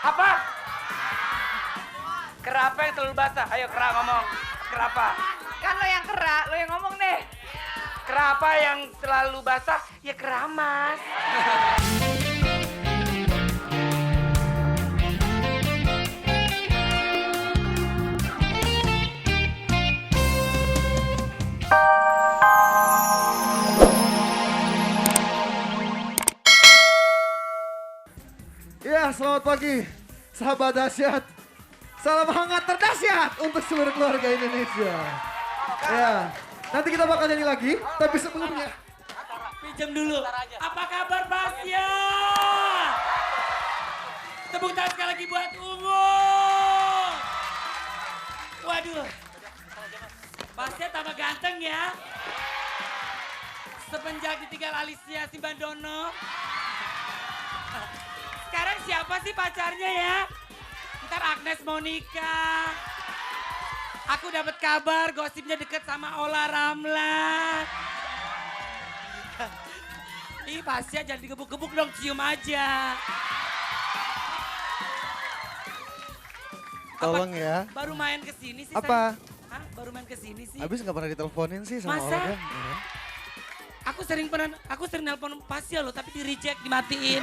Apa? Kera apa yang terlalu basah? Ayo kera ngomong. Kera apa? Kan lo yang kera, lo yang ngomong deh. Kera apa yang selalu basah? Ya keramas. Ya, selamat pagi, sahabat dahsyat. Salam hangat terdahsyat untuk seluruh keluarga Indonesia. Ya, nanti kita bakal nyanyi lagi, tapi sebelumnya Pinjam dulu. Apa kabar Pasya? Tepuk tangan sekali lagi buat Ungu. Waduh. Pasya tambah ganteng ya. Semenjak ditinggal alisnya si Bandono. Sekarang siapa sih pacarnya ya? Ntar Agnes mau nikah. Aku dapat kabar gosipnya deket sama Ola Ramlan. Ih Pasya jangan digebuk-gebuk dong, cium aja. tolong ya. Baru main ke sini sih. Apa? Hah? Baru main ke sini sih. Abis nggak pernah diteleponin sih sama Masa? Olga. Ya. Aku sering nelpon Pasya loh, tapi di reject, dimatiin.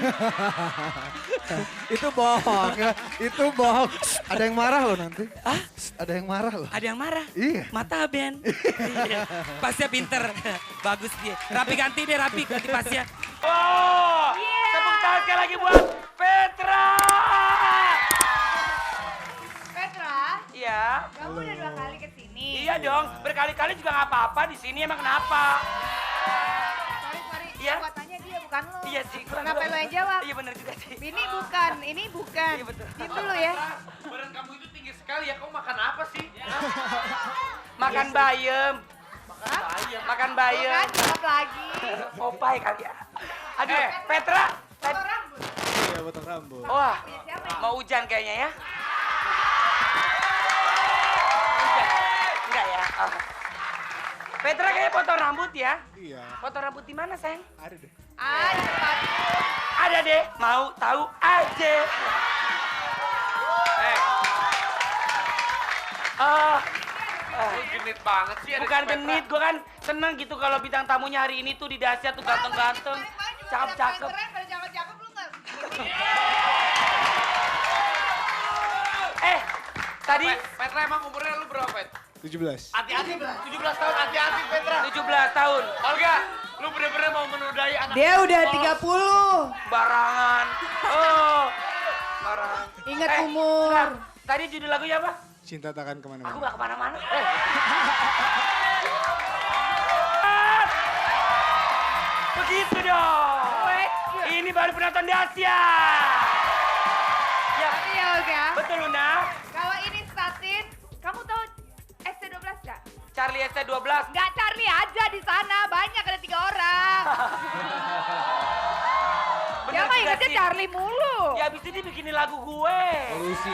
Itu bohong ya, itu bohong. Ada yang marah loh nanti. Hah? Ada yang marah loh. Ada yang marah? Iya. Mata Ben. Iya. Pasya pinter. Bagus dia. Rapi ganti deh, rapi ganti Pasya. Oh, tepuk tangan sekali lagi buat Petra. Petra, Iya. kamu udah 2 kali kesini. Iya dong, berkali-kali juga nggak apa-apa di sini emang kenapa? Sorry, Iya. gua tanya dia bukan lo. Iya sih. Kenapa lo yang jawab? Iya bener juga sih. Ini bukan, ini bukan. Iya, betul. Diam dulu ya. Badan kamu itu tinggi sekali ya, kamu makan apa sih? Makan bayam. Makan Tuh bayam. kan, jawab lagi. Popeye kali ya. Aduh, Petra. Potong rambut. Iya, potong rambut. Wah, Punya siapa ini? mau hujan kayaknya ya. Hujan. Enggak ya. Oh. Petra kayaknya potong rambut ya. Iya, Potong rambut di mana, sayang? ada deh. Ah, di tempatku. Ada deh, mau tahu aja. Genit banget sih ada Bukan si Petra. genit, gue kan seneng gitu kalau bintang tamunya hari ini tuh di dahsyat tuh ganteng-ganteng, Kemarin juga cakep-cakep. pada keren, pada cakep-cakep lu nggak? Tadi Petra emang umurnya lu berapa, Pet? 17. Hati-hati, 17 tahun, hati-hati Petra. 17 tahun, Olga, lu bener-bener mau menodai anak. Dia udah 30. barangan. Oh, barangan. Ingat umur. Enggak. Tadi judul lagunya apa? Cinta takkan Aku kemana-mana. gak kemana-mana. Begitu dong. Ini baru penonton dahsyat. Ya, Tapi ya Olga, betul Luna. kalau ini statin, kamu tahu ST12 nggak? Charlie ST12. Nggak Charlie aja di sana, banyak ada 3 orang. Bener Ya mah juga ingetnya sih. Charlie mulu. Ya abis ini bikinin lagu gue. Kolusi.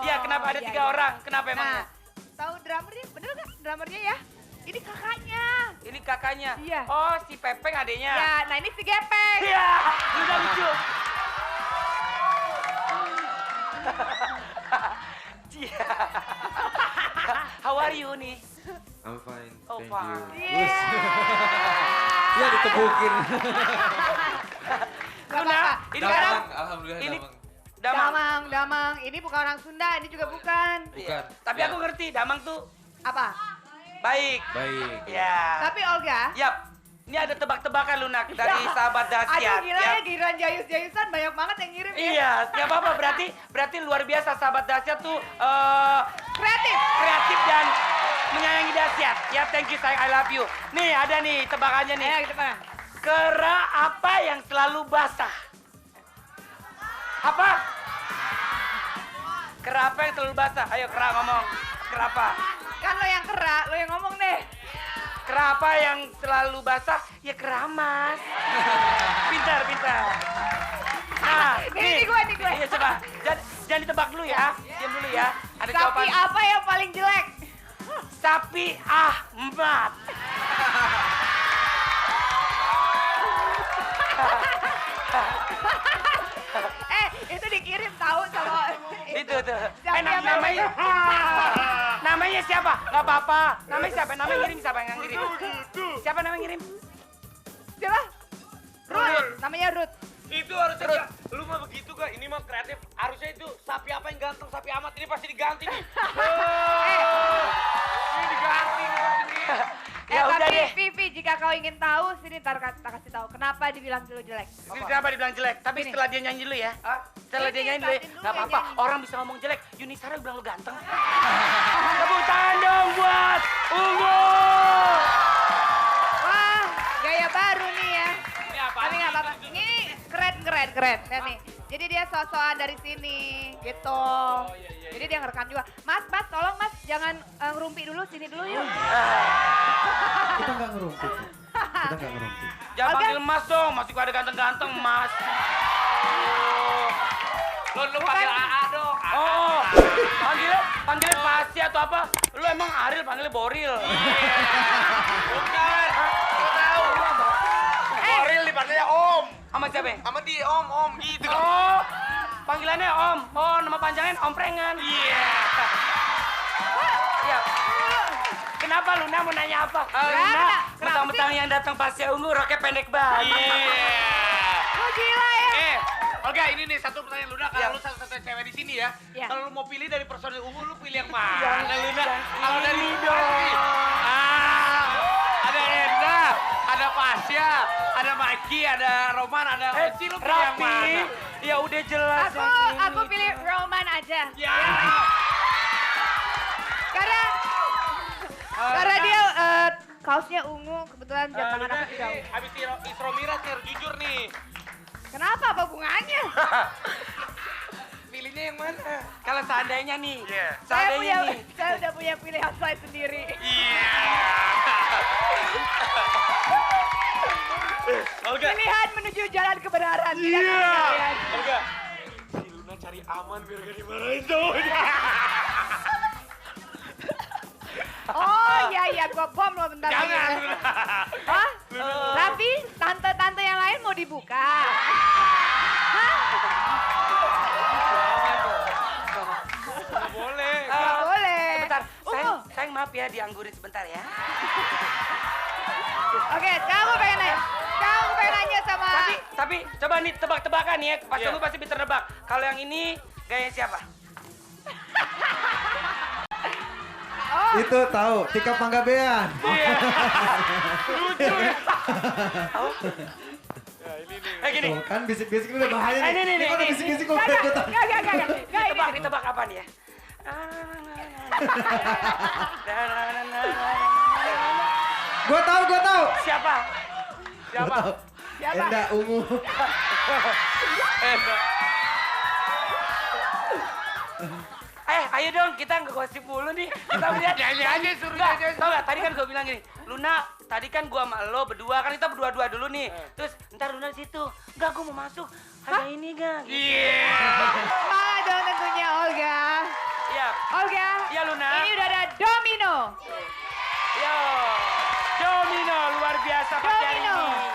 Iya, kenapa ada iya, 3 iya. orang? Kenapa Nah, emangnya? tahu drummernya? Bener nggak drummernya ya? Ini kakaknya. Ini kakaknya. Iya. Oh, si Pepeng adenya. Ya, nah ini si Gepeng. Iya, udah lucu. Cia. How are you nih? I'm fine, Oh, thank fine. you. Iya. Iya ditepukin. Gak Luna, apa-apa. ini Sekarang kan Alhamdulillah ini damang. Damang. Damang. Ini bukan orang Sunda, ini juga bukan. Iya. Bukan. Tapi Ya. aku ngerti, Damang tuh Apa? baik. Baik. Ya. Tapi Olga, Yap. Ini ada tebak-tebakan Lunak dari sahabat dahsyat. aduh gila Yap. ya giliran jayus-jayusan banyak banget yang ngirim ya. Iya, nggak apa-apa. Berarti luar biasa sahabat dahsyat tuh Kreatif. kreatif dan menyayangi dahsyat. Ya, thank you sayang, I love you. Nih, ada nih tebakannya nih. Ayo kita mana? Kera apa yang selalu basah? Apa? Kera apa yang selalu basah? Ayo kera ngomong. Kera apa? Kan lo yang kera, lo yang ngomong deh. Kera apa yang selalu basah? Ya keramas. Pintar. Nah, Ini gue. Iya coba. Jangan ditebak dulu ya. Diam dulu ya. Ada Sapi jawaban. apa yang paling jelek? Sapi Ahmad. Itu di tuh. Siapa yang Namanya. Namanya siapa? Gak apa-apa. Namanya siapa? Namanya ngirim siapa yang ngirim? Siapa namanya ngirim? Siapa? Ruth. Namanya Ruth. Itu harusnya lu mah begitu gak? Ini mah kreatif. Harusnya itu sapi apa yang ganteng, sapi amat ini pasti diganti nih. Ini diganti nih pasti nih. Ya udah tapi deh. Vivi, jika kau ingin tahu, sini tak kasih tahu. Kenapa dibilang dulu jelek? Kenapa dibilang jelek? Tapi Sini. setelah dia nyanyi dulu ya. Setelah dia Ini, nyanyi dulu ya. Tatin dulu Gak yang apa-apa. nyanyi. Orang bisa ngomong jelek. Yuni Sara bilang lu ganteng. Tepuk tangan dong buat Ungu. Wah, gaya baru nih ya. Ini apa? Tapi nggak apa-apa. Ini keren. Lihat nih. Jadi dia sosokan dari sini, gitu. Jadi dia ngerekam juga. Mas, tolong mas, jangan ngerumpi dulu, sini dulu yuk. Kita nggak ngerumpit. Kita nggak ngerumpit. Jangan Oke. panggil Mas dong. Masih ada ganteng-ganteng Mas. Lu panggil AA dong. Oh, panggilnya Pasti atau apa? Lu emang Aril panggilnya Boril. Bukan. Gua tahu. Boril dipanggilnya Om. Sama siapa? Sama dia Om gitu. Oh, panggilannya Om. Oh, nama panjangnya Om Prengan. Iya. Iya. Kenapa Luna mau nanya apa? Kenapa? Luna, Kenapa mentang-mentang yang datang Pasya Ungu roknya pendek banget. Iya. Oh gila ya. Olga ini nih satu pertanyaan Luna, kalau lu satu-satunya cewek di sini ya, Iya. kalau lu mau pilih dari personil Ungu, lu pilih yang mana Luna? yang Kalau dari ini pasti, ada Enda, ada Pasya, ada Maki, ada Roman, ada Oci, lu pilih yang mana? Rapi. Ya udah jelas yang ini. Aku pilih Roman aja. Ya. Karena dia kaosnya ungu, kebetulan jam tangan aku juga ungu. Habis Isro Miras nih, harus jujur nih. Kenapa? Apa hubungannya? Pilihnya yang mana? Kalau seandainya nih, Iya. seandainya nih. Saya udah punya pilihan saya sendiri. Iya. Olga. Pilihan menuju jalan kebenaran. Tidak Iya. kebenaran. Olga. Si Luna cari aman biar gak dimarahin cowoknya. Oh iya, gua bom loh bentar lagi. Jangan Luna. Hah? Raffi, tante-tante yang lain mau dibuka. Gak boleh. Nggak boleh. Sebentar, Ungu. sayang maaf ya dianggurin sebentar ya. Oke, kamu pengen nanya sama... Tapi coba nih tebak-tebakan ya. Pas Iya. Ungu pasti bisa nebak. Kalau yang ini gaya siapa? Oh, Itu tahu, Tika Panggabean. Iya. Lucu ya. Gini. Tuh, kan bisik-bisik udah bahaya nih. Ini, Ini kalau ini. bisik-bisik gue Enggak, ikutan. enggak, Ditebak apa nih ya? Gue tahu. Siapa? Gua tahu. Siapa? Enda Ungu. Ayo dong kita ngegosip mulu nih. Kita lihat Nyanyi aja, suruh Nggak, nyanyi aja. tau gak, tadi kan gue bilang gini, Luna, tadi kan gue sama lo berdua, kan kita berdua-dua dulu nih. Terus ntar Luna di situ, enggak gue mau masuk, ada ini gak? Iya. Mana dong tentunya Olga. Iya, Olga, iya Luna. ini udah ada domino. Yo, Domino luar biasa pagi hari Domino. ini.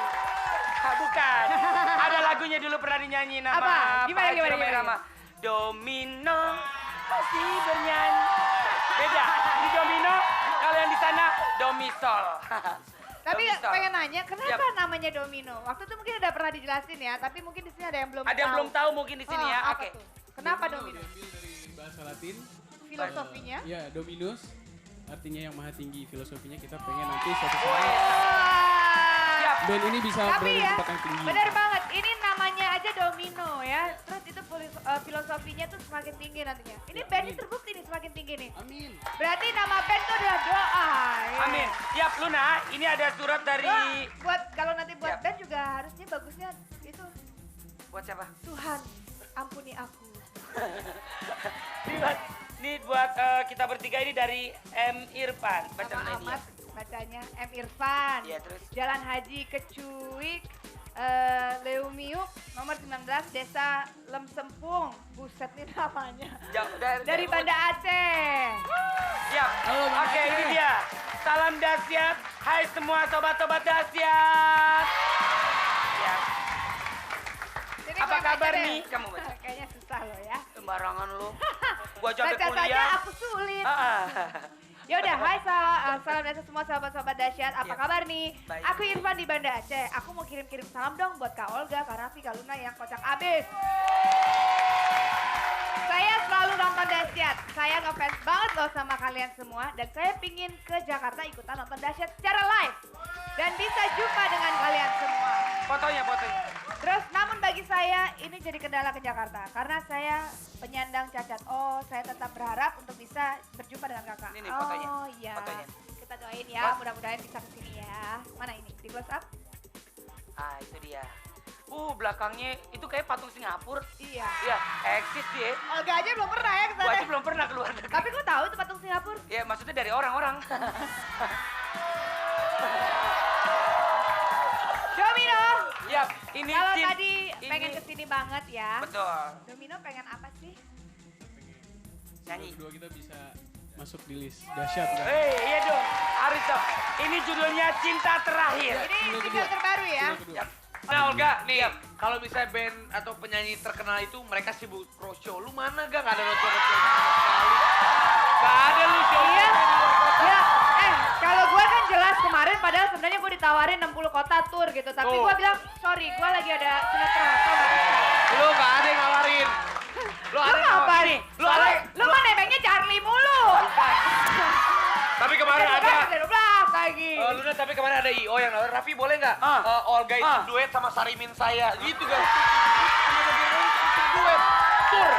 Bukan, ada lagunya dulu pernah dinyanyi nama Apa? Gimana, Pak gimana, Edi gimana? Roma. Domino masih bernyanyi. Beda, di Domino, kalau yang di sana Domisol. Tapi Domisol. pengen nanya, kenapa namanya domino? Waktu itu mungkin udah pernah dijelasin ya, tapi mungkin di sini ada yang belum Ada yang belum tahu mungkin di sini ya. apa Oke. tuh? Kenapa domino? Diambil dari bahasa Latin, Filosofinya? ya Dominus, artinya yang maha tinggi. Filosofinya kita pengen nanti suatu saat Wah. band ini bisa Tapi berada di ya, tempat yang tinggi. benar banget. Ini namanya aja domino ya. Terus itu filosofinya tuh semakin tinggi nantinya. Ini band ini terbukti nih semakin tinggi nih. Amin. Berarti nama band itu adalah doa. Ya. Amin. Siap Luna, ini ada surat dari... Doa. Buat kalau nanti buat Siap. band juga harusnya bagusnya itu Buat siapa? Tuhan ampuni aku. Ini buat kita bertiga ini dari M. Irfan. Baca Sama ini ya. amat bacanya M. Irfan. Iya, terus? Jalan Haji Kecuik, Leumiuk, nomor 19, Desa Lemsempung. Buset nih namanya. Jauh Dari Banda Aceh. Siap. Halo, Banda Oke, Aceh. ini dia. Salam dahsyat. Hai semua sobat-sobat dahsyat. Ya, Jadi Apa gua baca kabar deh. nih? Kamu baca. Kayaknya susah loh ya. sembarangan lu. Gua aja sampai Baca saja kuliah. aku sulit. Ah. Ya udah, hai salam dahsyat semua sahabat-sahabat dahsyat. Apa Iya. kabar nih? Baik. Aku Irfan di Banda Aceh. Aku mau kirim-kirim salam dong buat Kak Olga, Kak Raffi, Kak Luna yang kocak abis. Saya selalu nonton dahsyat. Saya ngefans banget loh sama kalian semua. Dan saya pingin ke Jakarta ikutan nonton dahsyat secara live. Dan bisa jumpa dengan kalian semua. Fotonya. Terus namun bagi saya ini jadi kendala ke Jakarta. Karena saya penyandang cacat. Oh, saya tetap berharap untuk bisa berjumpa dengan kakak. Ini nih fotonya. Oh iya. Fotonya. Kita doain ya, Mas. mudah-mudahan bisa kesini ya. Mana ini? Di close up? Ah, itu dia. Belakangnya itu kayak patung Singapura. Iya. Iya, eksis dia. Olga aja belum pernah ya Gua aja kesana. belum pernah keluar negeri. Tapi kok tahu itu patung Singapura? Ya maksudnya dari orang-orang. Domino! Iya, ini Kalau Cin. tadi pengen Ini- kesini banget ya. Betul. Domino pengen apa sih? Nyanyi. Berdua kita bisa masuk di list dahsyat kan? Iya dong, harus dong. Ini judulnya Cinta Terakhir. Ini single terbaru ya. Yap. Nah Olga, nih kalau misalnya band atau penyanyi terkenal itu mereka sibuk roadshow. Lu mana gak ada roadshow sama sekali? Gak ada lu show Iya. di luar kota. Ya, kalau gue kan jelas kemarin padahal sebenarnya gue ditawarin 60 kota tour gitu. Tapi Tuh. gue bilang, sorry gue lagi ada sinetron, so gak bisa. Lu gak ada yang ngawarin. Lu Lu ada yang ngapa ngawarin. nih? Lu ada. Lu kan nebengnya Charlie mulu. Tapi kemarin ada. 12 lagi. Luna tapi kemarin ada IO yang nawarin, Raffi boleh nggak Olga itu duet sama Sarimin saya gitu guys. Duet tour.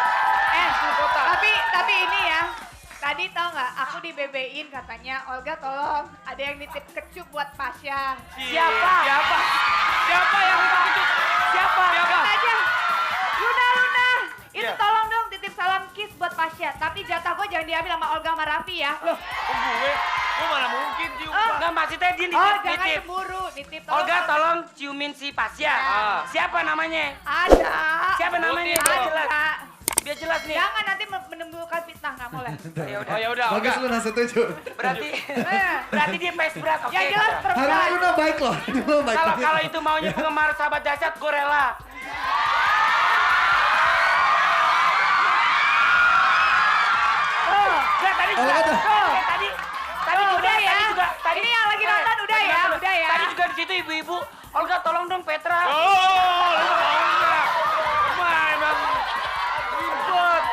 10 kota. Tapi ini ya. Tadi tau nggak? Aku di BB-in katanya, Olga tolong ada yang nitip kecup buat Pasha. Siapa? Siapa yang itu? Siapa? Aja. Luna. Itu Iya. tolong dong titip salam kiss buat Pasha. Tapi jatah gue jangan diambil sama Olga sama Raffi ya. Loh. Gue mana mungkin cium. Oh. Enggak, maksudnya dia Oh, jangan nitip. cemburu. Nitip Olga tolong ciumin si Pasya. Siapa namanya? Ada. Siapa namanya? Biar jelas. Ada. Biar jelas nih. Jangan nanti menimbulkan fitnah, nggak boleh. Ya udah. Oh ya udah Bagus Olga. Luna setuju. Berarti dia face berat. Oke. Yang jelas Hari perempuan. Luna baik loh. Luna baik. Kalau itu maunya penggemar sahabat dahsyat, gue rela. Nggak, tadi juga. Olga, Tadi juga. Udah ya. Tadi Ini yang lagi nonton udah ya, udah ya. Tadi juga di situ ibu-ibu. Olga tolong dong Petra. Oh, lu maunya. Emang ribet.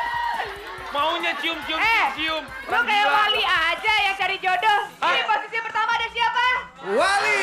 Maunya cium-cium. Lu kayak Wali aja yang cari jodoh. Ini posisi pertama ada siapa? Wali,